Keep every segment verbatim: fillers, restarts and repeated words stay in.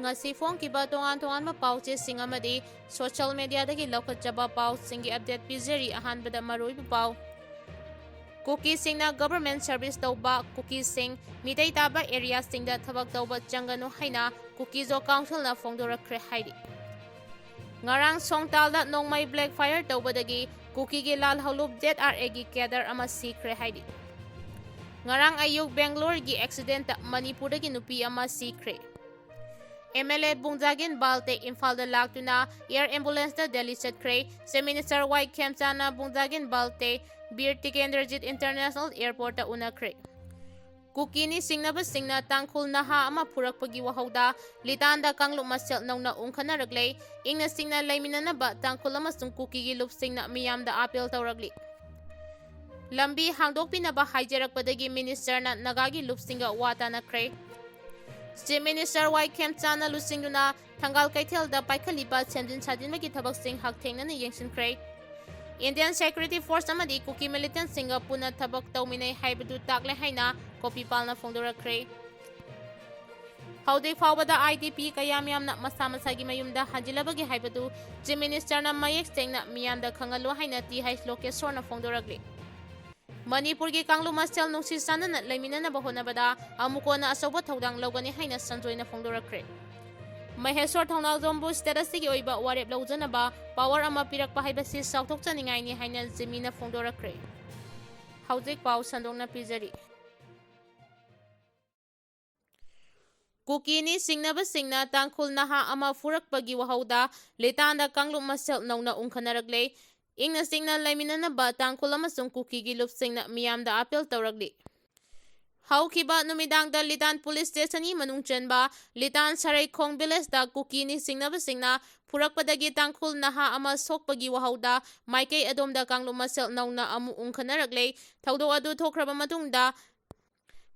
ꯉꯁꯤ ꯐꯣꯡꯈꯤꯕ ꯇꯣꯉꯥꯟ ꯇꯣꯉꯥꯟꯕ ꯄꯥꯎ ꯆꯦꯁꯤꯡ ꯑꯃꯗꯤ social mediaꯗꯒꯤ ꯂꯧꯈꯠꯆꯕ ꯄꯥꯎꯁꯤꯡꯒꯤ update ꯄꯤꯖꯔꯤ꯫ ꯑꯍꯥꯟꯕꯗ ꯃꯔꯨꯑꯣꯏꯕ ꯄꯥꯎ꯫ ꯀꯨꯀꯤꯁꯤꯡꯅ government service ꯇꯧꯕ ꯀꯨꯀꯤꯁꯤꯡ ꯃꯤꯇꯩ ꯇꯥꯕ areaꯁꯤꯡꯗ ꯊꯕꯛ ꯇꯧꯕ ꯆꯪꯒꯅꯨ ꯍꯥꯏꯅ ꯀꯨꯀꯤꯖꯣ councilꯅ ꯐꯣꯡꯗꯣꯔꯛꯈ꯭ꯔꯦ ꯍꯥꯏꯔꯤ꯫ ꯉꯔꯥꯡ ꯁꯣꯡꯇꯥꯜꯗ ꯅꯣꯡꯃꯩ black fire ꯇꯧꯕꯗꯒꯤ ꯀꯨꯀꯤꯒꯤ ꯂꯥꯜꯍꯧꯂꯨꯞ ZRAꯒꯤ cadre ꯑꯃ ꯁꯤꯈ꯭ꯔꯦ ꯍꯥꯏꯔꯤ꯫ ꯉꯔꯥꯡ ꯑꯌꯨꯛ ꯕꯦꯡꯒ꯭ꯂꯣꯔꯒꯤ accidentꯇ ꯃꯅꯤꯄꯨꯔꯗꯒꯤ ꯅꯨꯄꯤ ꯑꯃ ꯁꯤꯈ꯭ꯔꯦ꯫ MLA ꯕꯨꯡꯖꯥꯒꯤꯟ ꯕꯥꯜꯇꯦ ꯏꯝꯐꯥꯜꯗ ꯂꯥꯛꯇꯨꯅ air ambulanceꯇ ꯗꯦꯜꯂꯤ ꯆꯠꯈ꯭ꯔꯦ꯫ Chief Minister ꯋꯥꯏ ꯈꯦꯝꯆꯥꯟꯅ ꯕꯨꯡꯖꯥꯒꯤꯟ ꯕꯥꯜꯇꯦ ꯕꯤꯔ ꯇꯤꯀꯦꯟꯗ꯭ꯔꯖꯤꯠ International Airportꯇ ꯎꯅꯈ꯭ꯔꯦ꯫ ꯀꯨꯀꯤ ꯅꯤꯡꯁꯤꯡꯅꯕꯁꯤꯡꯅ ꯇꯥꯡꯈꯨꯜ ꯅꯍꯥ ꯑꯃ ꯐꯨꯔꯛꯄꯒꯤ ꯋꯥꯍꯧꯗ ꯂꯤꯇꯥꯟꯗ ꯀꯥꯡꯂꯨꯞ ꯃꯁꯦꯜ ꯅꯧꯅ ꯎꯪꯈꯠꯅꯔꯛꯂꯦ꯫ ꯏꯪꯅ ꯆꯤꯛꯅ ꯂꯩꯃꯤꯟꯅꯅꯕ ꯇꯥꯡꯈꯨꯜ ꯑꯃꯁꯨꯡ ꯀꯨꯀꯤꯒꯤ ꯂꯨꯞꯁꯤꯡꯅ ꯃꯤꯌꯥꯝꯗ appeal ꯇꯧꯔꯛꯂꯤ꯫ ꯂꯝꯕꯤ ꯍꯥꯡꯗꯣꯛꯄꯤꯅꯕ ꯍꯥꯏꯖꯔꯛꯄꯗꯒꯤ ministerꯅ ꯅꯥꯒꯥꯒꯤ ꯂꯨꯞꯁꯤꯡꯒ ꯋꯥ ꯇꯥꯅꯈ꯭ꯔꯦ꯫ Chief Minister ꯋꯥꯏ ꯈꯦꯝꯆꯥꯟꯅ ꯂꯨꯆꯤꯡꯗꯨꯅ ꯊꯪꯒꯥꯜ ꯀꯩꯊꯦꯜꯗ ꯄꯥꯏꯈꯠꯂꯤꯕ ꯁꯦꯝꯖꯤꯟ ꯁꯥꯖꯤꯟꯕꯒꯤ ꯊꯕꯛꯁꯤꯡ ꯍꯛꯊꯦꯡꯅꯅ ꯌꯦꯡꯁꯤꯟꯈ꯭ꯔꯦ꯫ Indian Security Force ꯑꯃꯗꯤ ꯀꯨꯀꯤ militantꯁꯤꯡꯒ ꯄꯨꯟꯅ ꯊꯕꯛ ꯇꯧꯃꯤꯟꯅꯩ ꯍꯥꯏꯕꯗꯨ ꯇꯥꯛꯂꯦ ꯍꯥꯏꯅ ꯀꯣꯄꯤꯄꯥꯜꯅ ꯐꯣꯡꯗꯣꯔꯛꯈ꯭ꯔꯦ꯫ ꯍꯧꯖꯤꯛ ꯐꯥꯎꯕꯗ IDP ꯀꯌꯥꯝ ꯌꯥꯝꯅ ꯃꯁꯥ ꯃꯁꯥꯒꯤ ꯃꯌꯨꯝꯗ ꯍꯟꯖꯤꯜꯂꯕꯒꯦ ꯍꯥꯏꯕꯗꯨ Chief Ministerꯅ ꯃꯌꯦꯛ ꯁꯦꯡꯅ ꯃꯤꯌꯥꯝꯗ ꯈꯪꯍꯜꯂꯨ ꯍꯥꯏꯅ ꯇꯤ ꯍꯩꯆ ꯂꯣꯀꯦꯁꯣꯔꯅ ꯐꯣꯡꯗꯣꯔꯛꯂꯤ꯫ ꯃꯅꯤꯄꯨꯔꯒꯤ ꯀꯥꯡꯂꯨꯞ ꯃꯁꯦꯜ ꯅꯨꯡꯁꯤ ꯆꯥꯟꯅꯅ ꯂꯩꯃꯤꯟꯅꯅꯕ ꯍꯣꯠꯅꯕꯗ ꯑꯃꯨꯛ ꯀꯣꯟꯅ ꯑꯆꯧꯕ ꯊꯧꯗꯥꯡ ꯂꯧꯒꯅꯤ ꯍꯥꯏꯅ ꯁꯟꯖꯣꯏꯅ ꯐꯣꯡꯗꯣꯔꯛꯈ꯭ꯔꯦ꯫ ꯃꯍꯦꯁꯣꯔ ꯊꯧꯅꯥꯎꯖꯝꯕꯨ state ꯑꯁꯤꯒꯤ ꯑꯣꯏꯕ ꯋꯥꯔꯦꯞ ꯂꯧꯖꯅꯕ power ꯑꯃ ꯄꯤꯔꯛꯄ ꯍꯥꯏꯕꯁꯤ ꯆꯥꯎꯊꯣꯛꯆꯅꯤꯡꯉꯥꯏꯅꯤ ꯍꯥꯏꯅ ꯖꯤꯃꯤꯅ ꯐꯣꯡꯗꯣꯔꯛꯈ꯭ꯔꯦ꯫ ꯍꯧꯖꯤꯛ ꯄꯥꯎ ꯁꯟꯗꯣꯛꯅ ꯄꯤꯖꯔꯤ꯫ ꯀꯨꯀꯤ ꯅꯤꯡꯁꯤꯡꯅꯕꯁꯤꯡꯅ ꯇꯥꯡꯈꯨꯜ ꯅꯍꯥ ꯑꯃ ꯐꯨꯔꯛꯄꯒꯤ ꯋꯥꯍꯧꯗ ꯂꯤꯇꯥꯟꯗ ꯀꯥꯡꯂꯨꯞ ꯃꯁꯦꯜ ꯅꯧꯅ ꯎꯪꯈꯠꯅꯔꯛꯂꯦ꯫ ꯏꯪꯅ ꯆꯤꯛꯅ ꯂꯩꯃꯤꯟꯅꯅꯕ ꯇꯥꯡꯈꯨꯜ ꯑꯃꯁꯨꯡ ꯀꯨꯀꯤꯒꯤ ꯂꯨꯞꯁꯤꯡꯅ ꯃꯤꯌꯥꯝꯗ appeal ꯇꯧꯔꯛꯂꯤ꯫ ꯍꯧꯈꯤꯕ ꯅꯨꯃꯤꯗꯥꯡꯗ ꯂꯤꯇꯥꯟ police stationꯒꯤ ꯃꯅꯨꯡ ꯆꯟꯕ ꯂꯤꯇꯥꯟ ꯁꯔꯩꯈꯣꯡ villageꯇ ꯀꯨꯀꯤ ꯅꯤꯡꯁꯤꯡꯅꯕꯁꯤꯡꯅ ꯐꯨꯔꯛꯄꯗꯒꯤ ꯇꯥꯡꯈꯨꯜ ꯅꯍꯥ ꯑꯃ ꯁꯣꯛꯄꯒꯤ ꯋꯥꯍꯧꯗ ꯃꯥꯏꯀꯩ ꯑꯗꯣꯝꯗ ꯀꯥꯡꯂꯨꯞ ꯃꯁꯦꯜ ꯅꯧꯅ ꯑꯃꯨꯛ ꯎꯪꯈꯠꯅꯔꯛꯂꯦ꯫ ꯊꯧꯗꯣꯛ ꯑꯗꯨ ꯊꯣꯛꯈ꯭ꯔꯕ ꯃꯇꯨꯡꯗ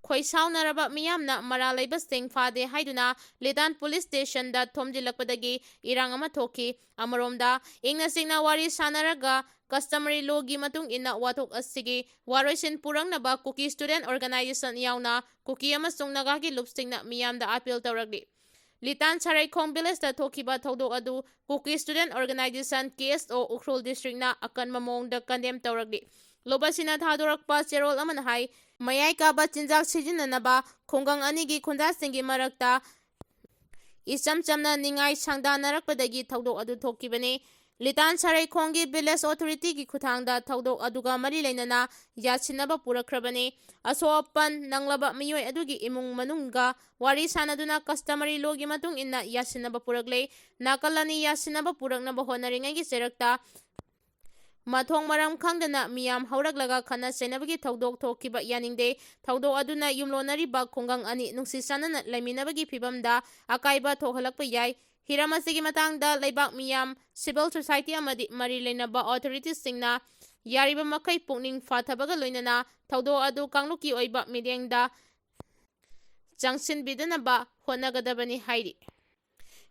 ꯈꯣꯏꯁꯥꯎꯅꯔꯕ ꯃꯤꯌꯥꯝꯅ ꯃꯔꯥꯜ ꯂꯩꯕꯁꯤꯡ ꯐꯥꯗꯦ ꯍꯥꯏꯗꯨꯅ ꯂꯤꯇꯥꯟ police stationꯗ ꯊꯣꯝꯖꯤꯜꯂꯛꯄꯗꯒꯤ ꯏꯔꯥꯡ ꯑꯃ ꯊꯣꯛꯈꯤ꯫ ꯑꯃꯔꯣꯝꯗ ꯏꯪꯅ ꯆꯤꯛꯅ ꯋꯥꯔꯤ ꯁꯥꯟꯅꯔꯒ customary lawꯒꯤ ꯃꯇꯨꯡ ꯏꯟꯅ ꯋꯥꯊꯣꯛ ꯑꯁꯤꯒꯤ ꯋꯥꯔꯣꯏꯁꯤꯟ ꯄꯨꯔꯛꯅꯕ ꯀꯨꯀꯤ student organisation ꯌꯥꯎꯅ ꯀꯨꯀꯤ ꯑꯃꯁꯨꯡ ꯅꯥꯒꯥꯒꯤ ꯂꯨꯞꯁꯤꯡꯅ ꯃꯤꯌꯥꯝꯗ appeal ꯇꯧꯔꯛꯂꯤ꯫ ꯂꯤꯇꯥꯟ ꯁꯔꯩꯈꯣꯡ ꯚꯤꯂꯦꯖꯇ ꯊꯣꯛꯈꯤꯕ ꯊꯧꯗꯣꯛ ꯑꯗꯨ ꯀꯨꯀꯤ ꯁ꯭ꯇꯨꯗꯦꯟꯠ ꯑꯣꯔꯒꯅꯥꯏꯖꯦꯁꯟ, ꯀꯦ ꯑꯦꯁ ꯑꯣ, ꯎꯈ꯭ꯔꯨꯜ ꯗꯤꯁꯇ꯭ꯔꯤꯛꯅ ꯑꯀꯟꯕ ꯃꯑꯣꯡꯗ ꯀꯟꯗꯦꯝ ꯇꯧꯔꯛꯂꯤ꯫ ꯂꯣꯕꯁꯤꯅ ꯊꯥꯗꯣꯔꯛꯄ ꯆꯦꯔꯣꯜ ꯑꯃꯅ ꯍꯥꯏ, ꯃꯌꯥꯏ ꯀꯥꯕ ꯆꯤꯟꯖꯥꯛ ꯁꯤꯖꯤꯟꯅꯅꯕ ꯈꯨꯡꯒꯪ ꯑꯅꯤꯒꯤ ꯈꯨꯟꯖꯥꯁꯤꯡꯒꯤ ꯃꯔꯛꯇ ꯏꯆꯝ ꯆꯝꯅ ꯅꯤꯡꯉꯥꯏ ꯁꯪꯗꯥꯅꯔꯛꯄꯗꯒꯤ ꯊꯧꯗꯣꯛ ꯑꯗꯨ ꯊꯣꯛꯈꯤꯕꯅꯤ꯫ ꯂꯤꯇꯥꯟ ꯁꯔꯩꯈꯣꯡꯒꯤ ꯚꯤꯂꯦꯖ ꯑꯣꯊꯣꯔꯤꯇꯤꯒꯤ ꯈꯨꯠꯊꯥꯡꯗ ꯊꯧꯗꯣꯛ ꯑꯗꯨꯒ ꯃꯔꯤ ꯂꯩꯅꯅ ꯌꯥꯁꯤꯟꯅꯕ ꯄꯨꯔꯛꯈ꯭ꯔꯕꯅꯤ꯫ ꯑꯁꯣꯛ ꯑꯄꯟ ꯅꯪꯂꯕ ꯃꯤꯑꯣꯏ ꯑꯗꯨꯒꯤ ꯏꯃꯨꯡ ꯃꯅꯨꯡꯒ ꯋꯥꯔꯤ ꯁꯥꯅꯗꯨꯅ customary law ꯒꯤ ꯃꯇꯨꯡ ꯏꯟꯅ ꯌꯥꯁꯤꯟꯅꯕ ꯄꯨꯔꯛꯂꯦ꯫ ꯅꯥꯀꯜ ꯑꯅꯤ ꯌꯥꯁꯤꯟꯅꯕ ꯄꯨꯔꯛꯅꯕ ꯍꯣꯠꯅꯔꯤꯉꯩꯒꯤ ꯆꯩꯔꯛꯇ ꯃꯊꯣꯡ ꯃꯔꯝ ꯈꯪꯗꯅ ꯃꯤꯌꯥꯝ ꯍꯧꯔꯛꯂꯒ ꯈꯠꯅ ꯆꯩꯅꯕꯒꯤ ꯊꯧꯗꯣꯛ ꯊꯣꯛꯈꯤꯕ ꯌꯥꯅꯤꯡꯗꯦ꯫ ꯊꯧꯗꯣꯛ ꯑꯗꯨꯅ ꯌꯨꯝꯂꯣꯟꯅꯔꯤꯕ ꯈꯨꯡꯒꯪ ꯑꯅꯤ ꯅꯨꯡꯁꯤ ꯆꯥꯟꯅꯅ ꯂꯩꯃꯤꯟꯅꯕꯒꯤ ꯐꯤꯕꯝꯗ ꯑꯀꯥꯏꯕ ꯊꯣꯛꯍꯜꯂꯛꯄ ꯌꯥꯏ꯫ ꯍꯤꯔꯝ ꯑꯁꯤꯒꯤ ꯃꯇꯥꯡꯗ ꯂꯩꯕꯥꯛ ꯃꯤꯌꯥꯝ, civil society ꯑꯃꯗꯤ ꯃꯔꯤ ꯂꯩꯅꯕ ꯑꯣꯊꯣꯔꯤꯇꯤꯁꯤꯡꯅ ꯌꯥꯔꯤꯕ ꯃꯈꯩ ꯄꯨꯛꯅꯤꯡ ꯐꯥꯊꯕꯒ ꯂꯣꯏꯅꯅ ꯊꯧꯗꯣꯛ ꯑꯗꯨ ꯀꯥꯡꯂꯨꯞꯀꯤ ꯑꯣꯏꯕ ꯃꯤꯠꯌꯦꯡꯗ ꯆꯪꯁꯤꯟꯕꯤꯗꯅꯕ ꯍꯣꯠꯅꯒꯗꯕꯅꯤ ꯍꯥꯏꯔꯤ꯫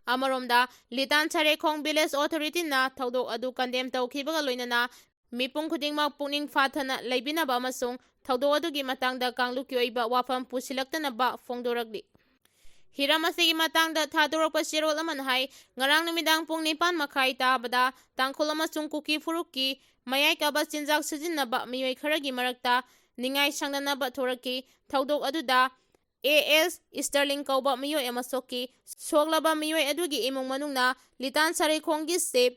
ꯑꯃꯔꯣꯝꯗ, ꯂꯤꯇꯥꯟ ꯁꯔꯦꯈꯣꯡ ꯚꯤꯂꯦꯖ ꯑꯣꯊꯣꯔꯤꯇꯤꯅ ꯊꯧꯗꯣꯛ ꯑꯗꯨ ꯀꯟꯗꯦꯝ ꯇꯧꯈꯤꯕꯒ ꯂꯣꯏꯅꯅ ꯃꯤꯄꯨꯝ ꯈꯨꯗꯤꯡꯃꯛ ꯄꯨꯛꯅꯤꯡ ꯐꯥꯊꯅ ꯂꯩꯕꯤꯅꯕ ꯑꯃꯁꯨꯡ ꯊꯧꯗꯣꯛ ꯑꯗꯨꯒꯤ ꯃꯇꯥꯡꯗ ꯀꯥꯡꯂꯨꯞꯀꯤ ꯑꯣꯏꯕ ꯋꯥꯐꯝ ꯄꯨꯁꯤꯜꯂꯛꯇꯅꯕ ꯐꯣꯡꯗꯣꯔꯛꯂꯤ꯫ ꯍꯤꯔꯝ ꯑꯁꯤꯒꯤ ꯃꯇꯥꯡꯗ ꯊꯥꯗꯣꯔꯛꯄ ꯆꯦꯔꯣꯜ ꯑꯃꯅ ꯍꯥꯏ, ꯉꯔꯥꯡ ꯅꯨꯃꯤꯗꯥꯡ ꯄꯨꯡ ꯅꯤꯄꯥꯟ ꯃꯈꯥꯏ ꯇꯥꯕꯗ ꯇꯥꯡꯈꯨꯜ ꯑꯃꯁꯨꯡ ꯀꯨꯀꯤ ꯐꯨꯔꯨꯞꯀꯤ ꯃꯌꯥꯏ ꯀꯥꯕ ꯆꯤꯟꯖꯥꯛ ꯁꯤꯖꯤꯟꯅꯕ ꯃꯤꯑꯣꯏ ꯈꯔꯒꯤ ꯃꯔꯛꯇ ꯅꯤꯡꯉꯥꯏ ꯁꯪꯗꯅꯕ ꯊꯣꯔꯛꯈꯤ꯫ ꯊꯧꯗꯣꯛ ꯑꯗꯨꯗ ꯑꯦ ꯑꯦꯁ ꯏꯁꯇꯔꯂꯤꯡ ꯀꯧꯕ ꯃꯤꯑꯣꯏ ꯑꯃ ꯁꯣꯛꯈꯤ꯫ ꯁꯣꯛꯂꯕ ꯃꯤꯑꯣꯏ ꯑꯗꯨꯒꯤ ꯏꯃꯨꯡ ꯃꯅꯨꯡꯅ ꯂꯤꯇꯥꯟ ꯁꯔꯩꯈꯣꯡꯒꯤ ꯆꯤꯐ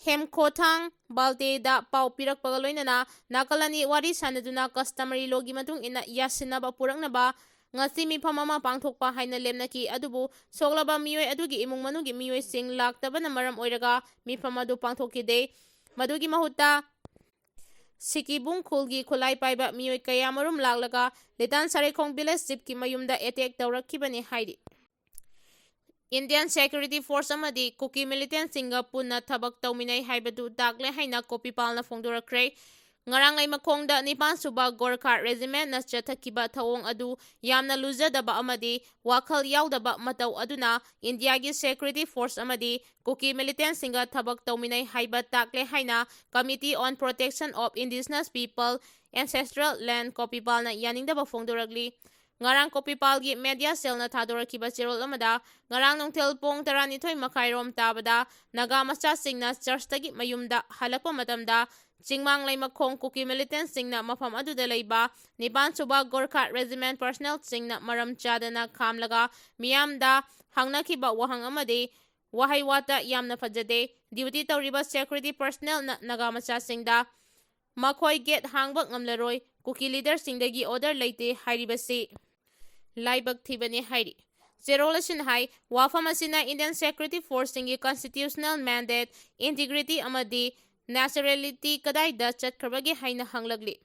ꯍꯦꯝꯈꯣꯊꯥꯡ ꯕꯥꯜꯇꯦꯗ ꯄꯥꯎ ꯄꯤꯔꯛꯄꯒ ꯂꯣꯏꯅꯅ ꯅꯥꯀꯜ ꯑꯅꯤ ꯋꯥꯔꯤ ꯁꯥꯅꯗꯨꯅ customary law ꯒꯤ ꯃꯇꯨꯡ ꯏꯟꯅ ꯌꯥꯁꯤꯟꯅꯕ ꯄꯨꯔꯛꯅꯕ ꯉꯁꯤ ꯃꯤꯐꯝ ꯑꯃ ꯄꯥꯡꯊꯣꯛꯄ ꯍꯥꯏꯅ ꯂꯦꯞꯅꯈꯤ꯫ ꯑꯗꯨꯕꯨ ꯁꯣꯛꯂꯕ ꯃꯤꯑꯣꯏ ꯑꯗꯨꯒꯤ ꯏꯃꯨꯡ ꯃꯅꯨꯡꯒꯤ ꯃꯤꯑꯣꯏꯁꯤꯡ ꯂꯥꯛꯇꯕꯅ ꯃꯔꯝ ꯑꯣꯏꯔꯒ ꯃꯤꯐꯝ ꯑꯗꯨ ꯄꯥꯡꯊꯣꯛꯈꯤꯗꯦ꯫ ꯃꯗꯨꯒꯤ ꯃꯍꯨꯠꯇ ꯁꯤꯀꯤꯕꯨꯡ ꯈꯨꯜꯒꯤ ꯈꯨꯠꯂꯥꯏ ꯄꯥꯏꯕ ꯃꯤꯑꯣꯏ ꯀꯌꯥꯃꯔꯨꯝ ꯂꯥꯛꯂꯒ ꯂꯤꯇꯥꯟ ꯁꯔꯩꯈꯣꯡ ꯚꯤꯂꯦꯖ ꯆꯤꯐꯀꯤ ꯃꯌꯨꯝꯗ ꯑꯦꯇꯦꯛ ꯇꯧꯔꯛꯈꯤꯕꯅꯤ ꯍꯥꯏꯔꯤ꯫ ꯏꯟꯗꯤꯌꯟ ꯁꯦꯀ꯭ꯌꯨꯔꯤꯇꯤ ꯐꯣꯔꯁ ꯑꯃꯗꯤ ꯀꯨꯀꯤ ꯃꯤꯂꯤꯇꯦꯟꯁꯤꯡꯒ ꯄꯨꯟꯅ ꯊꯕꯛ ꯇꯧꯃꯤꯟꯅꯩ ꯍꯥꯏꯕꯗꯨ ꯇꯥꯛꯂꯦ ꯍꯥꯏꯅ ꯀꯣꯄꯤꯄꯥꯜꯅ ꯐꯣꯡꯗꯣꯔꯛꯈ꯭ꯔꯦ꯫ ꯉꯔꯥꯡ ꯂꯩꯃꯈꯣꯡꯗ ꯅꯤꯄꯥꯟ ꯁꯨꯕ ꯒꯣꯔꯈꯥ ꯔꯦꯖꯤꯃꯦꯟꯠꯅ ꯆꯠꯊꯈꯤꯕ ꯊꯧꯑꯣꯡ ꯑꯗꯨ ꯌꯥꯝꯅ ꯂꯨꯖꯗꯕ ꯑꯃꯗꯤ ꯋꯥꯈꯜ ꯌꯥꯎꯗꯕ ꯃꯇꯧ ꯑꯗꯨꯅ ꯏꯟꯗꯤꯌꯥꯒꯤ ꯁꯦꯀ꯭ꯌꯨꯔꯤꯇꯤ ꯐꯣꯔꯁ ꯑꯃꯗꯤ ꯀꯨꯀꯤ ꯃꯤꯂꯤꯇꯦꯟꯁꯤꯡꯒ ꯊꯕꯛ ꯇꯧꯃꯤꯟꯅꯩ ꯍꯥꯏꯕ ꯇꯥꯛꯂꯦ ꯍꯥꯏꯅ Committee on Protection of Indigenous People Ancestral Land ꯀꯣꯄꯤꯄꯥꯜꯅ ꯌꯥꯅꯤꯡꯗꯕ ꯐꯣꯡꯗꯣꯔꯛꯂꯤ꯫ ꯉꯔꯥꯡ ꯀꯣꯄꯤꯄꯥꯜꯒꯤ media cellꯅ ꯊꯥꯗꯣꯔꯛꯈꯤꯕ ꯆꯦꯔꯣꯜ ꯑꯃꯗ, ꯉꯔꯥꯡ ꯅꯨꯡꯊꯤꯜ ꯄꯨꯡ ꯇꯔꯥꯅꯤꯊꯣꯏ ꯃꯈꯥꯏꯔꯣꯝ ꯇꯥꯕꯗ ꯅꯥꯒꯥ ꯃꯆꯥꯁꯤꯡꯅ churchꯇꯒꯤ ꯃꯌꯨꯝꯗ ꯍꯜꯂꯛꯄ ꯃꯇꯝꯗ ꯆꯤꯡꯃꯥꯡ ꯂꯩꯃꯈꯣꯡ ꯀꯨꯀꯤ militantꯁꯤꯡꯅ ꯃꯐꯝ ꯑꯗꯨꯗ ꯂꯩꯕ ꯅꯤꯄꯥꯟ ꯁꯨꯕ ꯒꯣꯔꯈꯥ Regiment personnelꯁꯤꯡꯅ ꯃꯔꯝ ꯆꯥꯗꯅ ꯈꯥꯝꯂꯒ ꯃꯤꯌꯥꯝꯗ ꯍꯪꯅꯈꯤꯕ ꯋꯥꯍꯪ ꯑꯃꯗꯤ ꯋꯥꯍꯩ ꯋꯥꯇ ꯌꯥꯝꯅ ꯐꯖꯗꯦ꯫ Duty ꯇꯧꯔꯤꯕ security personnelꯅ ꯅꯥꯒꯥ ꯃꯆꯥꯁꯤꯡꯗ ꯃꯈꯣꯏ gate ꯍꯥꯡꯕ ꯉꯝꯂꯔꯣꯏ, ꯀꯨꯀꯤ leaderꯁꯤꯡꯗꯒꯤ order ꯂꯩꯇꯦ ꯍꯥꯏꯔꯤꯕꯁꯤ ꯂꯥꯏꯕꯛ ꯊꯤꯕꯅꯤ ꯍꯥꯏꯔꯤ꯫ ꯆꯦꯔꯣꯜ ꯑꯁꯤꯅ ꯍꯥꯏ, ꯋꯥꯐꯝ ꯑꯁꯤꯅ Indian security forceꯁꯤꯡꯒꯤ constitutional mandate, integrity ꯑꯃꯗꯤ neutrality ꯀꯗꯥꯏꯗ ꯆꯠꯈ꯭ꯔꯕꯒꯦ ꯍꯥꯏꯅ ꯍꯪꯂꯛꯂꯤ꯫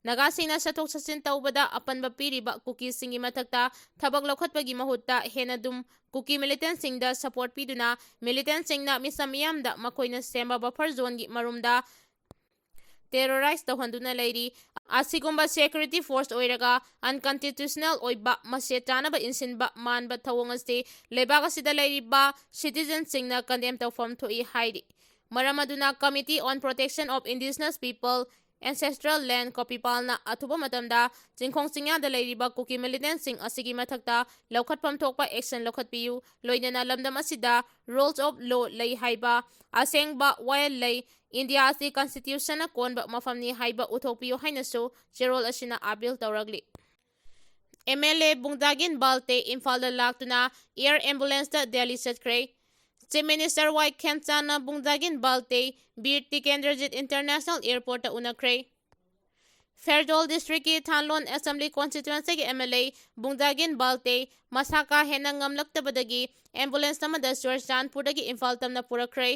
ꯅꯥꯒꯥꯁꯤꯡꯅ ꯆꯠꯊꯣꯛ ꯆꯠꯁꯤꯟ ꯇꯧꯕꯗ ꯑꯄꯟꯕ ꯄꯤꯔꯤꯕ ꯀꯨꯀꯤꯁꯤꯡꯒꯤ ꯃꯊꯛꯇ ꯊꯕꯛ ꯂꯧꯈꯠꯄꯒꯤ ꯃꯍꯨꯠꯇ ꯍꯦꯟꯅ ꯑꯗꯨꯝ ꯀꯨꯀꯤ militantꯁꯤꯡꯗ support ꯄꯤꯗꯨꯅ militantꯁꯤꯡꯅ ꯃꯤꯆꯝ ꯃꯤꯌꯥꯝꯗ ꯃꯈꯣꯏꯅ ꯁꯦꯝꯕ buffer zoneꯒꯤ ꯃꯔꯨꯝꯗ terrorize ꯇꯧꯍꯟꯗꯨꯅ ꯂꯩꯔꯤ꯫ ꯑꯁꯤꯒꯨꯝꯕ security force ꯑꯣꯏꯔꯒ unconstitutional ꯑꯣꯏꯕ ꯃꯁꯦ ꯆꯥꯅꯕ ꯏꯟꯁꯤꯟꯕ ꯃꯥꯟꯕ ꯊꯧꯑꯣꯡ ꯑꯁꯤ ꯂꯩꯕꯥꯛ ꯑꯁꯤꯗ ꯂꯩꯔꯤꯕ citizenꯁꯤꯡꯅ condemn ꯇꯧꯐꯝ ꯊꯣꯛꯏ ꯍꯥꯏꯔꯤ꯫ ꯃꯔꯝ ꯑꯗꯨꯅ Committee on Protection of Indigenous People Ancestral Land ꯀꯣꯄꯤꯄꯥꯜꯅ ꯑꯊꯨꯕ ꯃꯇꯝꯗ ꯆꯤꯡꯈꯣꯡ ꯆꯤꯡꯌꯥꯗ ꯂꯩꯔꯤꯕ ꯀꯨꯀꯤ militantꯁꯤꯡ ꯑꯁꯤꯒꯤ ꯃꯊꯛꯇ ꯂꯧꯈꯠꯐꯝ ꯊꯣꯛꯄ action ꯂꯧꯈꯠꯄꯤꯌꯨ, ꯂꯣꯏꯅꯅ ꯂꯝꯗꯝ ꯑꯁꯤꯗ rules of law ꯂꯩ ꯍꯥꯏꯕ ꯑꯁꯦꯡꯕ ꯋꯥꯌꯦꯜ ꯂꯩ, ꯏꯟꯗꯤꯌꯥ ꯑꯁꯤ constitutionꯅ ꯀꯣꯟꯕ ꯃꯐꯝꯅꯤ ꯍꯥꯏꯕ ꯎꯊꯣꯛꯄꯤꯌꯨ ꯍꯥꯏꯅꯁꯨ ꯆꯦꯔꯣꯜ ꯑꯁꯤꯅ appeal ꯇꯧꯔꯛꯂꯤ꯫ MLA ꯕꯨꯡꯖꯥꯒꯤꯟ ꯕꯥꯜꯇꯦ ꯏꯝꯐꯥꯜꯗ ꯂꯥꯛꯇꯨꯅ air ambulanceꯇ ꯗꯦꯜꯂꯤ ꯆꯠꯈ꯭ꯔꯦ꯫ Chief Minister ꯋꯥꯏ ꯈꯦꯝꯆꯥꯟꯅ ꯕꯨꯡꯖꯥꯒꯤꯟ Valte Bir Tikendrajit International Airportꯇ ꯎꯅꯈ꯭ꯔꯦ꯫ ꯐꯦꯔꯗꯣꯜ districtꯀꯤ ꯊꯥꯟꯂꯣꯟ Assembly constituencyꯒꯤ MLA ꯕꯨꯡꯖꯥꯒꯤꯟ Valte ꯃꯁꯥ ꯀꯥ ꯍꯦꯟꯅ ꯉꯝꯂꯛꯇꯕꯗꯒꯤ ambulance ꯑꯃꯗ ꯆꯨꯔꯆꯥꯟꯄꯨꯔꯗꯒꯤ ꯏꯝꯐꯥꯜ ꯇꯝꯅ ꯄꯨꯔꯛꯈ꯭ꯔꯦ꯫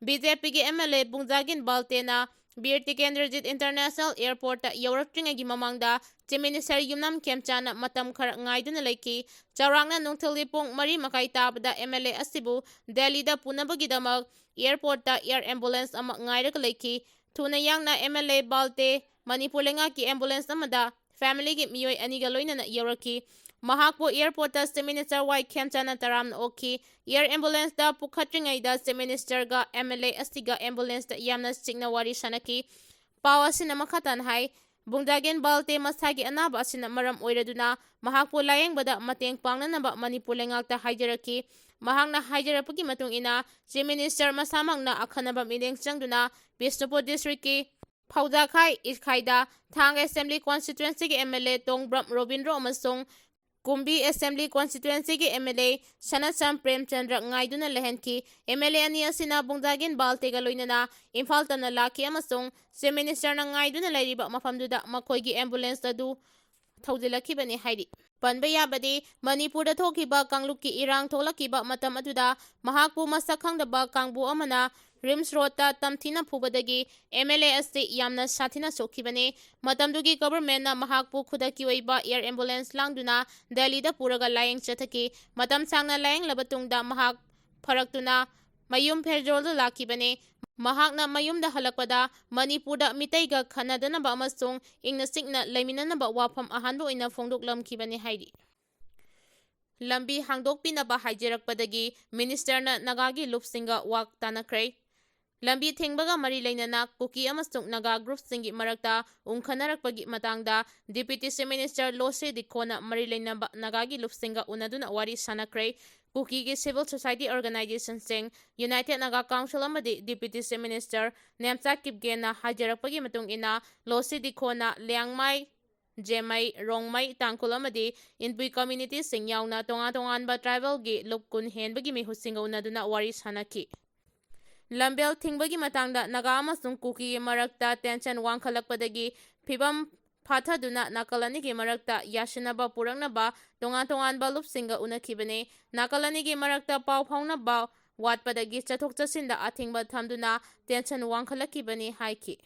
BJPꯒꯤ MLA ꯕꯨꯡꯖꯥꯒꯤꯟ ꯕꯥꯜꯇꯦꯅ ꯕꯤꯔ ꯇꯤꯀꯦꯟꯗ꯭ꯔꯖꯤꯠ International Airportꯇ ꯌꯧꯔꯛꯇ꯭ꯔꯤꯉꯩꯒꯤ ꯃꯃꯥꯡꯗ Chief Minister ꯌꯨꯝꯅꯥꯝ ꯈꯦꯝꯆꯥꯟꯅ ꯃꯇꯝ ꯈꯔ ꯉꯥꯏꯗꯨꯅ ꯂꯩꯈꯤ꯫ ꯆꯥꯎꯔꯥꯛꯅ ꯅꯨꯡꯊꯤꯜꯒꯤ ꯄꯨꯡ ꯃꯔꯤ ꯃꯈꯥꯏ ꯇꯥꯕꯗ MLA ꯑꯁꯤꯕꯨ ꯗꯦꯜꯂꯤꯗ ꯄꯨꯅꯕꯒꯤꯗꯃꯛ airportꯇ air ambulance ꯑꯃ ꯉꯥꯏꯔꯒ ꯂꯩꯈꯤ꯫ ꯊꯨꯅ ꯌꯥꯡꯅ MLA ꯕꯥꯜꯇꯦ ꯃꯅꯤꯄꯨꯔ ꯂꯩꯉꯥꯛꯀꯤ ambulance ꯑꯃꯗ familyꯒꯤ ꯃꯤꯑꯣꯏ ꯑꯅꯤꯒ ꯂꯣꯏꯅꯅ ꯌꯧꯔꯛꯈꯤ꯫ ꯃꯍꯥꯛꯄꯨ airportꯇ Chief Minister ꯋꯥꯏ ꯈꯦꯝꯆꯥꯟꯅ ꯇꯔꯥꯝꯅ ꯑꯣꯛꯈꯤ꯫ Air ambulanceꯇ ꯄꯨꯈꯠꯇ꯭ꯔꯤꯉꯩꯗ Chief Ministerꯒ MLA ꯑꯁꯤꯒ ambulanceꯇ ꯌꯥꯝꯅ ꯆꯤꯛꯅ ꯋꯥꯔꯤ ꯁꯥꯟꯅꯈꯤ꯫ ꯄꯥꯎ ꯑꯁꯤꯅ ꯃꯈꯥ ꯇꯥꯅ ꯍꯥꯏ, ꯕꯨꯡꯗꯥꯒꯦꯟ ꯕꯥꯜꯇꯦ ꯃꯁꯥꯒꯤ ꯑꯅꯥꯕ ꯑꯁꯤꯅ ꯃꯔꯝ ꯑꯣꯏꯔꯗꯨꯅ ꯃꯍꯥꯛꯄꯨ ꯂꯥꯌꯦꯡꯕꯗ ꯃꯇꯦꯡ ꯄꯥꯡꯅꯅꯕ ꯃꯅꯤꯄꯨꯔ ꯂꯩꯉꯥꯛꯇ ꯍꯥꯏꯖꯔꯛꯈꯤ꯫ ꯃꯍꯥꯛꯅ ꯍꯥꯏꯖꯔꯛꯄꯒꯤ ꯃꯇꯨꯡ ꯏꯟꯅ, Chief Minister ꯃꯁꯥꯃꯛꯅ ꯑꯈꯟꯅꯕ ꯃꯤꯠꯌꯦꯡ ꯆꯪꯗꯨꯅ ꯕꯤꯁꯅꯨꯄꯨꯔ districtꯀꯤ ꯐꯧꯖꯥꯈꯥꯏ ꯏꯈꯥꯏꯗ ꯊꯥꯡꯒ Assembly Constituencyꯒꯤ MLA ꯇꯣꯡꯕ꯭ꯔꯝ ꯔꯣꯕꯤꯟꯗ꯭ꯔꯣ ꯑꯃꯁꯨꯡ ꯀꯨꯝꯕꯤ Assembly Constituencyꯒꯤ MLA ꯁꯅꯥꯆꯝ ꯄ꯭ꯔꯦꯝꯆꯟꯗ꯭ꯔ ꯉꯥꯏꯗꯨꯅ ꯂꯩꯍꯟꯈꯤ꯫ MLA ꯑꯅꯤ ꯑꯁꯤꯅ ꯕꯨꯡꯗꯥꯒꯤꯟ ꯕꯥꯜꯇꯦꯒ ꯂꯣꯏꯅꯅ ꯏꯝꯐꯥꯜ ꯇꯝꯅ ꯂꯥꯛꯈꯤ ꯑꯃꯁꯨꯡ Chief Ministerꯅ ꯉꯥꯏꯗꯨꯅ ꯂꯩꯔꯤꯕ ꯃꯐꯝꯗꯨꯗ ꯃꯈꯣꯏꯒꯤ ambulance ꯑꯗꯨ ꯊꯧꯖꯤꯜꯂꯛꯈꯤꯕꯅꯤ ꯍꯥꯏꯔꯤ꯫ ꯄꯟꯕ ꯌꯥꯕꯗꯤ, ꯃꯅꯤꯄꯨꯔꯗ ꯊꯣꯛꯈꯤꯕ ꯀꯥꯡꯂꯨꯞꯀꯤ ꯏꯔꯥꯡ ꯊꯣꯛꯂꯛꯈꯤꯕ ꯃꯇꯝ ꯑꯗꯨꯗ ꯃꯍꯥꯛꯄꯨ ꯃꯁꯛ ꯈꯪꯗꯕ ꯀꯥꯡꯕꯨ ꯑꯃꯅ RIMS Roadꯇ ꯇꯝꯊꯤꯅ ꯐꯨꯕꯗꯒꯤ MLA ꯑꯁꯤ ꯌꯥꯝꯅ ꯁꯥꯊꯤꯅ ꯁꯣꯛꯈꯤꯕꯅꯤ꯫ ꯃꯇꯝꯗꯨꯒꯤ governmentꯅ ꯃꯍꯥꯛꯄꯨ ꯈꯨꯗꯛꯀꯤ ꯑꯣꯏꯕ air ambulance ꯂꯥꯡꯗꯨꯅ ꯗꯦꯜꯂꯤꯗ ꯄꯨꯔꯒ ꯂꯥꯌꯦꯡ ꯆꯠꯊꯈꯤ꯫ ꯃꯇꯝ ꯁꯥꯡꯅ ꯂꯥꯌꯦꯡꯂꯕ ꯇꯨꯡꯗ ꯃꯍꯥꯛ ꯐꯔꯛꯇꯨꯅ ꯃꯌꯨꯝ ꯐꯦꯔꯖꯣꯜꯗ ꯂꯥꯛꯈꯤꯕꯅꯤ꯫ ꯃꯍꯥꯛꯅ ꯃꯌꯨꯝꯗ ꯍꯜꯂꯛꯄꯗ ꯃꯅꯤꯄꯨꯔꯗ ꯃꯤꯇꯩꯒ ꯈꯠꯅꯗꯅꯕ ꯑꯃꯁꯨꯡ ꯏꯪꯅ ꯆꯤꯛꯅ ꯂꯩꯃꯤꯟꯅꯅꯕ ꯋꯥꯐꯝ ꯑꯍꯥꯟꯕ ꯑꯣꯏꯅ ꯐꯣꯡꯗꯣꯛꯂꯝꯈꯤꯕꯅꯤ ꯍꯥꯏꯔꯤ꯫ ꯂꯝꯕꯤ ꯍꯥꯡꯗꯣꯛꯄꯤꯅꯕ ꯍꯥꯏꯖꯔꯛꯄꯗꯒꯤ Ministerꯅ ꯅꯥꯒꯥꯒꯤ ꯂꯨꯞꯁꯤꯡꯒ ꯋꯥ ꯇꯥꯅꯈ꯭ꯔꯦ꯫ ꯂꯝꯕꯤ ꯊꯤꯡꯕꯒ ꯃꯔꯤ ꯂꯩꯅꯅ ꯀꯨꯀꯤ ꯑꯃꯁꯨꯡ ꯅꯥꯒꯥ groupꯁꯤꯡꯒꯤ ꯃꯔꯛꯇ ꯎꯪꯈꯠꯅꯔꯛꯄꯒꯤ ꯃꯇꯥꯡꯗ Deputy Chief Minister ꯂꯣꯁꯦ ꯗꯤꯈꯣꯅ ꯃꯔꯤ ꯂꯩꯅꯕ ꯅꯥꯒꯥꯒꯤ ꯂꯨꯞꯁꯤꯡꯒ ꯎꯅꯗꯨꯅ ꯋꯥꯔꯤ ꯁꯥꯅꯈ꯭ꯔꯦ꯫ ꯀꯨꯀꯤꯒꯤ civil society organizationꯁꯤꯡ, United Naga Council ꯑꯃꯗꯤ Deputy Chief Minister ꯅꯦꯝꯆꯥ ꯀꯤꯞꯒꯦꯟꯅ ꯍꯥꯏꯖꯔꯛꯄꯒꯤ ꯃꯇꯨꯡ ꯏꯟꯅ, ꯂꯣꯁꯤ ꯗꯤꯈꯣꯅ ꯂꯤꯌꯥꯡꯃꯥꯏ, ꯖꯦꯃꯩ, ꯔꯣꯡꯃꯩ, ꯇꯥꯡꯈꯨꯜ ꯑꯃꯗꯤ ꯏꯟꯄꯨꯏ communityꯁꯤꯡ ꯌꯥꯎꯅ ꯇꯣꯉꯥꯟ ꯇꯣꯉꯥꯟꯕ tribalꯒꯤ ꯂꯨꯞ ꯀꯨꯟ ꯍꯦꯟꯕꯒꯤ ꯃꯤꯍꯨꯠꯁꯤꯡꯒ ꯎꯅꯗꯨꯅ ꯋꯥꯔꯤ ꯁꯥꯅꯈꯤ꯫ ꯂꯝꯕꯦꯜ ꯊꯤꯡꯕꯒꯤ ꯃꯇꯥꯡꯗ ꯅꯥꯒꯥ ꯑꯃꯁꯨꯡ ꯀꯨꯀꯤꯒꯤ ꯃꯔꯛꯇ tension ꯋꯥꯡꯈꯠꯂꯛꯄꯗꯒꯤ ꯐꯤꯕꯝ ꯐꯥꯊꯗꯨꯅ ꯅꯥꯀꯜ ꯑꯅꯤꯒꯤ ꯃꯔꯛꯇ ꯌꯥꯁꯤꯟꯅꯕ ꯄꯨꯔꯛꯅꯕ ꯇꯣꯉꯥꯟ ꯇꯣꯉꯥꯟꯕ ꯂꯨꯞꯁꯤꯡꯒ ꯎꯅꯈꯤꯕꯅꯤ꯫ ꯅꯥꯀꯜ ꯑꯅꯤꯒꯤ ꯃꯔꯛꯇ ꯄꯥꯎ ꯐꯥꯎꯅꯕ ꯋꯥꯠꯄꯗꯒꯤ ꯆꯠꯊꯣꯛ ꯆꯠꯁꯤꯟꯗ ꯑꯊꯤꯡꯕ ꯊꯝꯗꯨꯅ tension ꯋꯥꯡꯈꯠꯂꯛꯈꯤꯕꯅꯤ ꯍꯥꯏꯈꯤ꯫